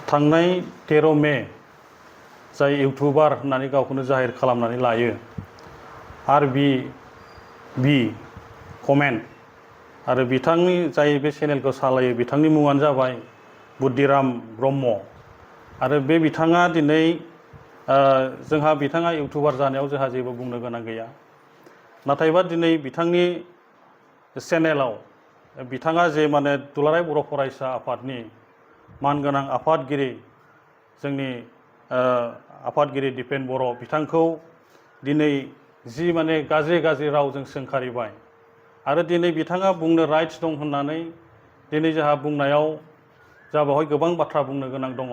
थांनाय 13 मे जाय इउटुबार होननानै गावखौनो जाहिर खालामनानै लायो RBB कमेन्ट आरो बिथांनि जाय बे चेनेलखौ सालायो बिथांनि मुङानो जाबाय बुद्धिराम ब्रह्म आरो बे बिथाङा दिनै जोंहा बिथाङा इउटुबार जानायाव जोंहा जेबो बुंनो गोनां गैया नाथायबा दिनै बिथांनि चेनेलाव बिथाङा जे माने दुलाराय बर' फरायसा आफादनि मानगोनां आफादगिरि जोंनि आफादगिरि दिपेन बर' बिथांखौ दिनै जि माने गाज्रि रावजों सोंखारिबाय आरो दिनै बिथाङा बुंनो राइट्स दं होननानै दिनै जोंहा बुंनायाव जा बेवहाय गोबां बाथ्रा बुंनो गोनां दङ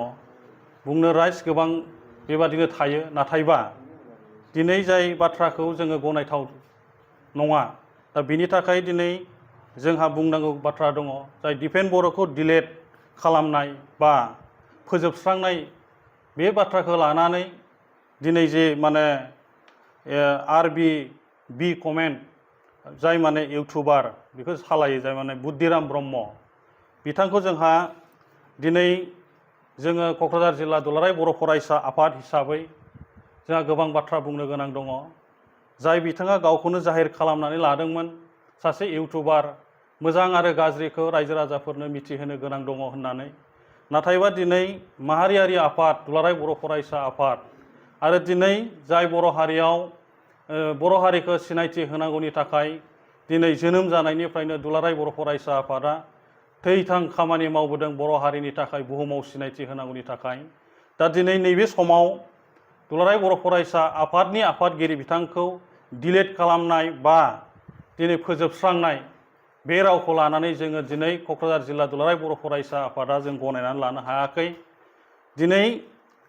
बुंनो राइट्स गोबां बेबादिनो थायो नाथायबा दिनै जाय बाथ्राखौ जोङो गनायथाव नङा दा बिनि थाखाय दिनै जोंहा बुंनांगौ बाथ्रा दङ जाय दिपेन बर'खौ डिलेट खालामनाय बा फोजोबस्रांनाय बे बाथ्राखौ लानानै दिनै जे माने RBB कमेन्ट जाय माने इउटुबार बेखौ सालायो जाय माने बुद्धिराम ब्रह्म बिथांखौ जोंहा दिनै जोङो क'क्राझार जिल्ला दुलाराय बर' फरायसा आफाद हिसाबै जोंहा गोबां बाथ्रा बुंनो गोनां दङ जाय बिथाङा गावखौनो जाहिर खालामनानै लादोंमोन सासे इउटुबार मोजां आरो गाज्रिखौ रायजो राजाफोरनो मिथिहोनो गोनां दङ होननानै नाथायबा दिनै माहारियारि आफाद दुलाराय बर' फरायसा आफाद आरो दिनै जाय बर' हारियाव बर' हारिखौ सिनायथि होनांगौनि थाखाय दिनै जोनोम जानायनिफ्रायनो दुलाराय बर' फरायसा आफादा थैथां खामानि मावबोदों बर' हारिनि थाखाय बुहुमाव सिनायथि होनांगौनि थाखाय दा दिनै नैबे समाव दुलाराय बर' फरायसा आफादनि आफादगिरि बिथांखौ डिलेट खालामनाय बा दिनै फोजोबस्रांनाय बे रावखौ लानानै जोङो दिनै क'क्राझार जिल्ला दुलाराय बर' फरायसा आफादा जों गनायनानै लानो हायाखै दिनै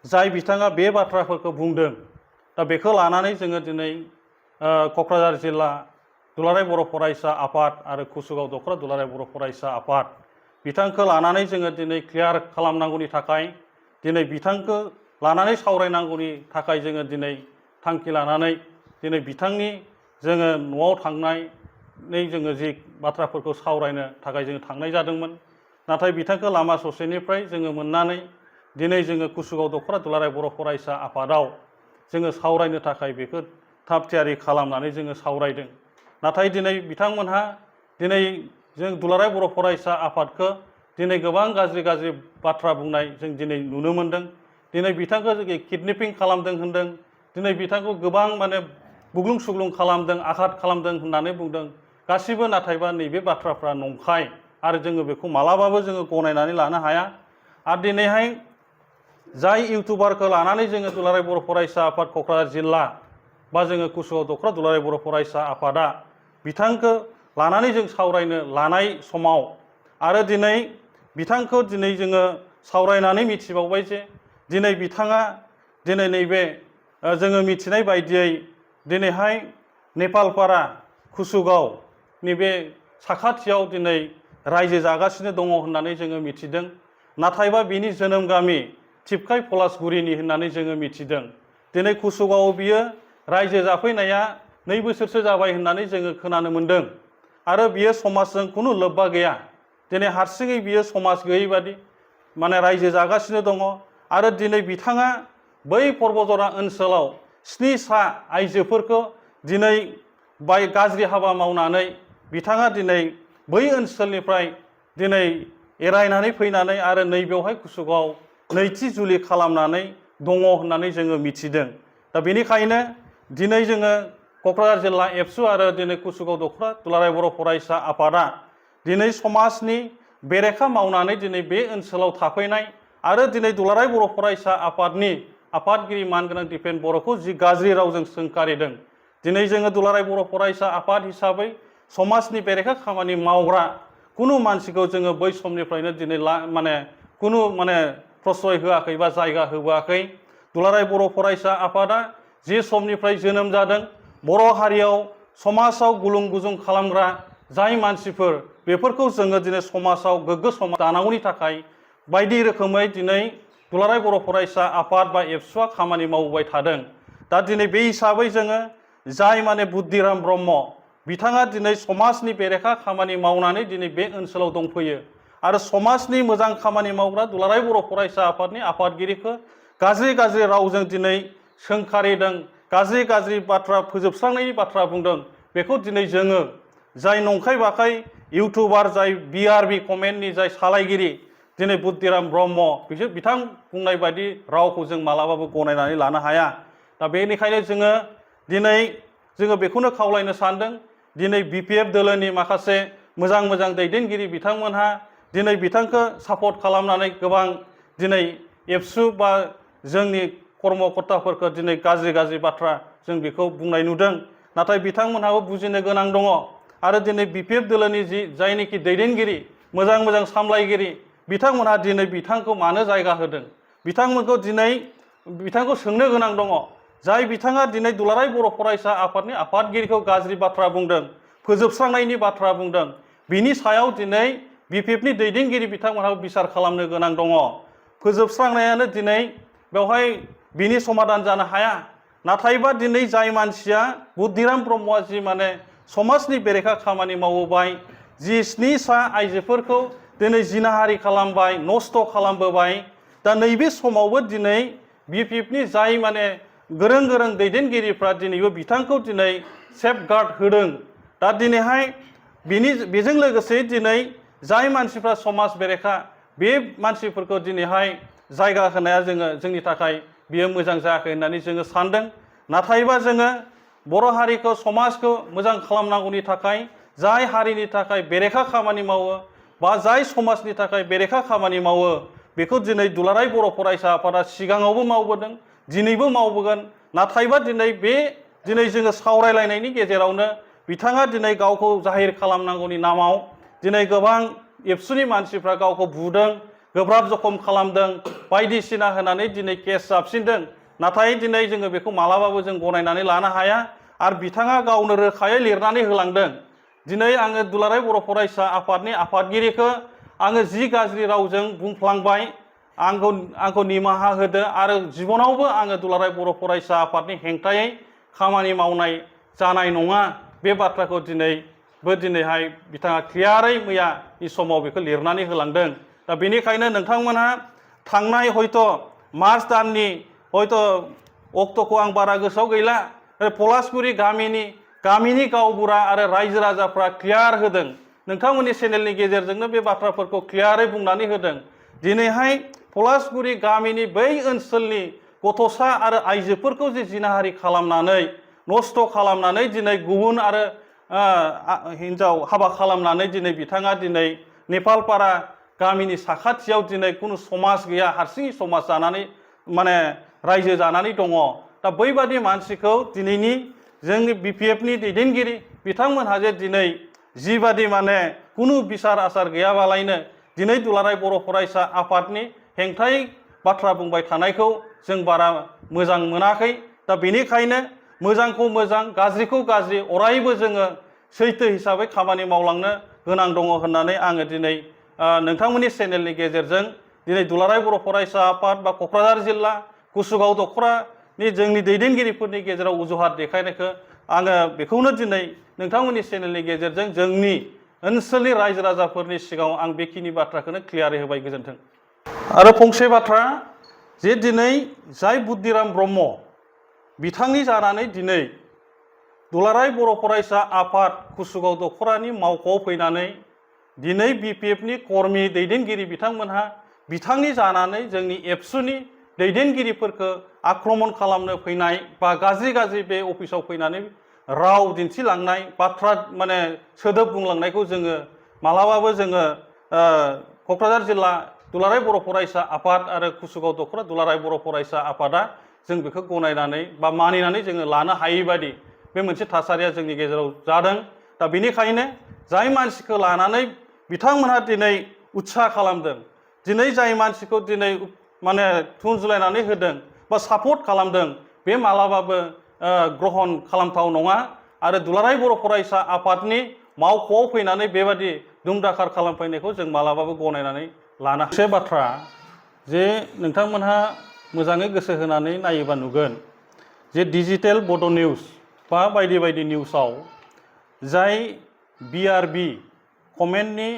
जाय बिथाङा बे बाथ्राफोरखौ बुंदों दा बेखौ लानानै जोङो दिनै क'क्राझार जिल्ला दुलाराय बर' फरायसा आफाद आरो कुसुगाव दख'रा दुलाराय बर' फरायसा आफाद बिथांखौ लानानै जोङो दिनै क्लियार खालामनांगौनि थाखाय दिनै बिथांखौ लानानै सावरायनांगौनि थाखाय जोङो दिनै थांखि लानानै दिनै बिथांनि जोङो न'आव थांनानै जोङो जि बाथ्राफोरखौ सावरायनो थाखाय जोङो थांनाय जादोंमोन नाथाय बिथांखौ लामा ससेनिफ्राय जोङो मोननानै दिनै जोङो कुसुगाव दख'रा दुलाराय बर' फरायसा आफादाव जोङो सावरायनो थाखाय बेखौ थाब थियारि खालामनानै जोङो सावरायदों नाथाय दिनै बिथांमोनहा दिनै जों दुलाराय बर' फरायसा आफादखौ दिनै गोबां गाज्रि बाथ्रा बुंनाय जों दिनै नुनो मोन्दों दिनै बिथांखौ किडनेपिं खालामदों होनदों दिनै बिथांखौ गोबां माने बुग्लुं सुग्लुं खालामदों आघात खालामदों होननानै बुंदों गासिबो नाथायबा नैबे बाथ्राफ्रा नंखाय आरो जोङो बेखौ मालाबाबो जोङो गनायनानै लानो हाया आरो दिनैहाय जाय इउटुबारखौ लानानै जोङो दुलाराय बर' फरायसा आफाद क'क्राझार जिल्ला बा जोङो कुसुगाव दख'रा दुलाराय बर' फरायसा आफादा बिथांखौ लानानै जों सावरायनो लानाय समाव आरो दिनै बिथांखौ दिनै जोङो सावरायनानै मिथिबावबाय जे दिनै बिथाङा दिनै नैबे जोङो मिथिनाय बायदियै दिनैहाय नेपालपारा कुसुगाव नैबे साखाथियाव दिनै रायजो जागासिनो दङ होननानै जोङो मिथिदों नाथायबा बिनि जोनोम गामि थिपखाय पलासगुरिनि होननानै जोङो मिथिदों दिनै कुसुगावआव बियो रायजो जाफैनाया 2 बोसोरसो जाबाय होननानै जोङो खोनानो मोन्दों आरो बियो समाजजों खुनु लोब्बा गैया दिनै हारसिङै बियो समाज गैयै बादि माने रायजो जागासिनो दङ आरो दिनै बिथाङा बै पर्बजरा ओनसोलाव 7 आइजोफोरखौ दिनै गाज्रि हाबा मावनानै बिथाङा दिनै बै ओनसोलनिफ्राय दिनै एरायनानै फैनानै आरो नैबेवहाय कुसुगाव 2थि जुलि खालामनानै दङ होननानै जोङो मिथिदों दा बेनिखायनो दिनै जोङो क'क्राझार जिल्ला एबसु आरो दिनै कुसुगाव दख'रा दुलाराय बर' फरायसा आफादा दिनै समाजनि बेरेखा मावनानै दिनै बे ओनसोलाव थाफैनाय आरो दिनै दुलाराय बर' फरायसा आफादनि आफादगिरि मानगोनां दिपेन बर'खौ जि गाज्रि रावजों सोंखारिदों दिनै जोङो दुलाराय बर' फरायसा आफाद हिसाबै समाजनि बेरेखा खामानि मावग्रा कुनु मानसिखौ जोङो बै समनिफ्रायनो दिनै माने कुनु माने प्रसय होआखै बा जायगा होबोआखै दुलाराय बर' फरायसा आफादा जे समनिफ्राय जोनोम जादों बर' हारियाव समाजाव गुलुं गुजुं खालामग्रा जाय मानसिफोर बेफोरखौ जोङो दिनै समाजाव गोग्गो समाज दानांगौनि थाखाय बायदि रोखोमै दिनै दुलाराय बर' फरायसा आफाद बा एबसुआ खामानि मावबाय थादों दा दिनै बे हिसाबै जोङो जाय माने बुद्धिराम ब्रह्म बिथाङा दिनै समाजनि बेरेखा खामानि मावनानै दिनै बे ओनसोलाव दंफैयो आरो समाजनि मोजां खामानि मावग्रा दुलाराय बर' फरायसा आफादनि आफादगिरिखौ गाज्रि गाज्रि रावजों दिनै सोंखारिदों, गाज्रि गाज्रि बाथ्रा फोजोबस्रांनायनि बाथ्रा बुंदों। बेखौ दिनै जोङो जाय नंखाय बाखाय इउटुबार, जाय BRB कमेन्टनि जाय सालायगिरि दिनै बुद्धिराम ब्रह्म, बिसोर बिथां बुंनाय बायदि रावखौ जों मालाबाबो गनायनानै लानो हाया। दा बेनिखायनो जोङो बेखौनो खावलायनो सानदों। दिनै BPF दोलोनि माखासे मोजां मोजां दैदेनगिरि बिथांमोनहा दिनै बिथांखौ सापर्ट खालामनानै गोबां दिनै एबसु बा जोंनि कर्मकर्ताफोरखौ दिनै गाज्रि गाज्रि बाथ्रा जों बेखौ बुंनाय नुदों। नाथाय बिथांमोनहाबो बुजिनो गोनां दङ। आरो दिनै BPF दोलोनि जायनोखि दैदेनगिरि, मोजां मोजां सामलायगिरि, बिथांमोनहा दिनै बिथांखौ मानो जायगा होदों? बिथांखौ सोंनो गोनां दङ। जाय बिथाङा दिनै दुलाराय बर' फरायसा आफादनि आफादगिरिखौ गाज्रि बाथ्रा बुंदों, फोजोबस्रांनायनि बाथ्रा बुंदों, बिनि सायाव दिनै BPFनि दैदेनगिरि बिथांमोनहाबो बिसार खालामनो गोनां दङ। फोजोबस्रांनायानो दिनै बेवहाय बिनि समाधान जानो हाया। नाथायबा दिनै जाय मानसिया बुद्धिराम ब्रह्मआ जि माने समाजनि बेरेखा खामानि मावबोबाय, जि 7 सा आइजोफोरखौ दिनै जिनाहारि खालामबाय, नस्थ' खालामबोबाय, दा नैबे समावबो दिनै BPFनि जाय माने गोरों गोरों दैदेनगिरिफ्रा दिनैबो बिथांखौ दिनै सेफगार्ड होदों। दा दिनैहाय बेजों लोगोसे दिनै जाय मानसिफ्रा समाज बेरेखा, बे मानसिफोरखौ दिनैहाय जायगा होनाया जोंनि थाखाय बियो मोजां जायाखै होननानै जोङो सानदों। नाथायबा जोङो बर' हारिखौ, समाजखौ मोजां खालामनांगौनि थाखाय जाय हारिनि थाखाय बेरेखा खामानि मावो बा जाय समाजनि थाखाय बेरेखा खामानि मावो, बेखौ दिनै दुलाराय बर' फरायसा आफादा सिगाङावबो मावबोदों, दिनैबो मावबोगोन। नाथायबा दिनै जोङो सावरायलायनायनि गेजेरावनो बिथाङा दिनै गावखौ जाहिर खालामनांगौनि नामाव दिनै गोबां एबसुनि मानसिफ्रा गावखौ बुदों, गोब्राब जखम खालामदों, बायदिसिना होनानै दिनै केस जाबसिनदों। नाथाय दिनै जोङो बेखौ मालाबाबो जों गनायनानै लानो हाया। आरो बिथाङा गावनो रोखायै लिरनानै होलांदों। दिनै आङो दुलाराय बर' फरायसा आफादनि आफादगिरिखौ आङो जि गाज्रि रावजों बुंफ्लांबाय, आंखौ निमाहा होदो। आरो जिबनावबो आङो दुलाराय बर' फरायसा आफादनि हेंथायै खामानि मावनाय जानाय नङा। बे बाथ्राखौ दिनैहाय बिथाङा क्लियारै मैयानि समाव बेखौ लिरनानै होलांदों। दा बेनिखायनो नोंथांमोनहा थांनाय हयथ' मार्च दाननि अक्ट'खौ आं बारा गोसोआव गैला, पलासपुरि गामिनि गावबुरा आरो रायजो राजाफ्रा क्लियार होदों। नोंथांमोननि चेनेलनि गेजेरजोंनो बे बाथ्राफोरखौ क्लियारै बुंनानै होदों। दिनैहाय पलासपुरि गामिनि बै ओनसोलनि गथ'सा आरो आइजोफोरखौ जे जिनाहारि खालामनानै, नस्थ' खालामनानै दिनै गुबुन आरो हिन्जाव हाबा खालामनानै दिनै बिथाङा दिनै नेपालपारा गामिनि साखाथियाव दिनै खुनु समाज गैया, हारसिङै समाज जानानै माने रायजो जानानै दङ। दा बैबादि मानसिखौ दिनैनि जोंनि BPFनि दैदेनगिरि बिथांमोनहा जे दिनै जिबादि माने खुनु बिसार आसार गैयाबालायनो दिनै दुलाराय बर' फरायसा आफादनि हेंथायै बाथ्रा बुंबाय थानायखौ जों बारा मोजां मोनाखै। दा बेनिखायनो मोजांखौ मोजां, गाज्रिखौ गाज्रि अरायबो जोङो सैथो हिसाबै खामानि मावलांनो गोनां दङ होननानै आङो दिनै नोंथांमोननि चेनेलनि गेजेरजों दिनै दुलाराय बर' फरायसा आफाद बा क'क्राझार जिल्ला कुसुगाव दख'रानि जोंनि दैदेनगिरिफोरनि गेजेराव अजुहात देखायनायखौ आङो बेखौनो दिनै नोंथांमोननि चेनेलनि गेजेरजों जोंनि ओनसोलनि रायजो राजाफोरनि सिगाङाव आं बेखिनि बाथ्राखौनो क्लियारै होबाय। गोजोन्थों। आरो फंसे बाथ्रा, जे दिनै जाय बुद्धिराम ब्रह्म बिथांनि जानानै दिनै दुलाराय बर' फरायसा आफाद कुसुगाव दख'रानि मावख'आव फैनानै दिनै BPFनि कर्मि दैदेनगिरि बिथांमोनहा बिथांनि जानानै जोंनि एबसुनि दैदेनगिरिफोरखौ आक्रमन खालामनो फैनाय बा गाज्रि बे अफिसाव फैनानै राव दिन्थिलांनाय, बाथ्रा माने सोदोब बुंलांनायखौ जोङो मालाबाबो जोङो क'क्राझार जिल्ला दुलाराय बर' फरायसा आफाद आरो कुसुगाव दख'रा दुलाराय बर' फरायसा आफादा जों बेखौ गनायनानै बा मानिनानै जोङो लानो हायै बादि बे मोनसे थासारिया जोंनि गेजेराव जादों। दा बेनिखायनो जाय मानसिखौ लानानै बिथांमोनहा दिनै उत्साह खालामदों, दिनै जाय मानसिखौ दिनै माने थुनजुलायनानै होदों बा सापर्ट खालामदों, बे मालाबाबो ग्रहन खालामथाव नङा। आरो दुलाराय बर' फरायसा आफादनि मावख'आव फैनानै बेबादि दुमदाखार खालामफैनायखौ जों मालाबाबो गनायनानै लानो हाया। मोनसे बाथ्रा जे नोंथांमोनहा मोजाङै गोसो होनानै नायोबा नुगोन जे डिजिटेल बड' निउस बा बायदि निउसाव जाय BRB कमेन्टनि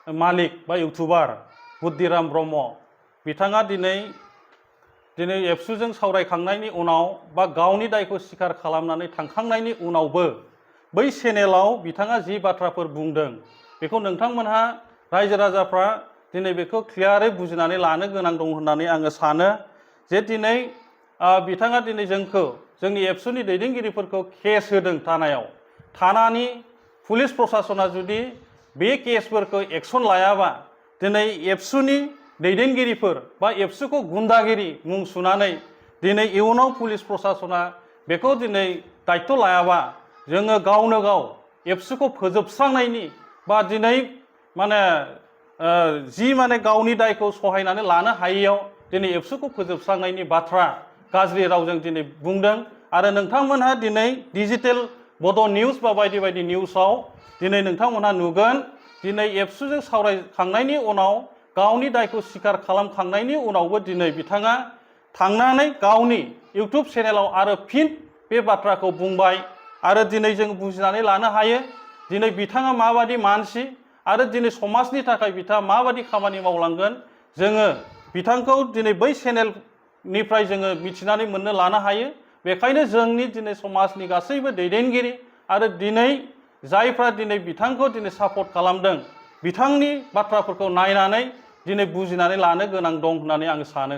मालिक बा इउटुबार बुद्दिराम ब्रह्म बिथाङा दिनै एबसुजों सावरायखांनायनि उनाव बा गावनि दायखौ स्वीकार खालामनानै थांखांनायनि उनावबो बै चेनेलाव बिथाङा जि बाथ्राफोर बुंदों बेखौ नोंथांमोनहा रायजो राजाफ्रा दिनै बेखौ क्लियारै बुजिनानै लानो गोनां दं होननानै आङो सानो जे दिनै बिथाङा दिनै जोंनि एबसुनि दैदेनगिरिफोरखौ केस होदों थानानि पुलिस प्रशासना जुदि बे केसफोरखौ एक्सन लायाबा दिनै एबसुनि दैदेनगिरिफोर बा एबसुखौ गुन्दागिरि मुं सुनानै दिनै इयुनाव पुलिस प्रशासना बेखौ दिनै दायित्व लायाबा जोङो गावनो गाव एबसुखौ फोजोबस्रांनायनि बा दिनै माने जि माने गावनि दायखौ सहायनानै लानो हायैयाव दिनै एबसुखौ फोजोबस्रांनायनि बाथ्रा गाज्रि रावजों दिनै बुंदों आरो नोंथांमोनहा दिनै डिजिटेल बड' निउस बा बायदि बायदि निउसाव दिनै नोंथांमोनहा नुगोन दिनै एबसुजों सावरायखांनायनि उनाव गावनि दायखौ स्वीकार खालामखांनायनि उनावबो दिनै बिथाङा थांनानै गावनि इउटुब चेनेलाव आरो फिन बे बाथ्राखौ बुंबाय आरो दिनै जों बुजिनानै लानो हायो दिनै बिथाङा माबादि मानसि आरो दिनै समाजनि थाखाय बिथाङा माबादि खामानि मावलांगोन जोङो बिथांखौ दिनै बै चेनेलनिफ्राय जोङो मिथिनानै मोननो लानो हायो बेखायनो जोंनि दिनै समाजनि गासैबो दैदेनगिरि आरो दिनै जायफ्रा दिनै बिथांखौ दिनै सापर्ट खालामदों बिथांनि बाथ्राफोरखौ नायनानै दिनै बुजिनानै लानो गोनां दं होननानै आं सानो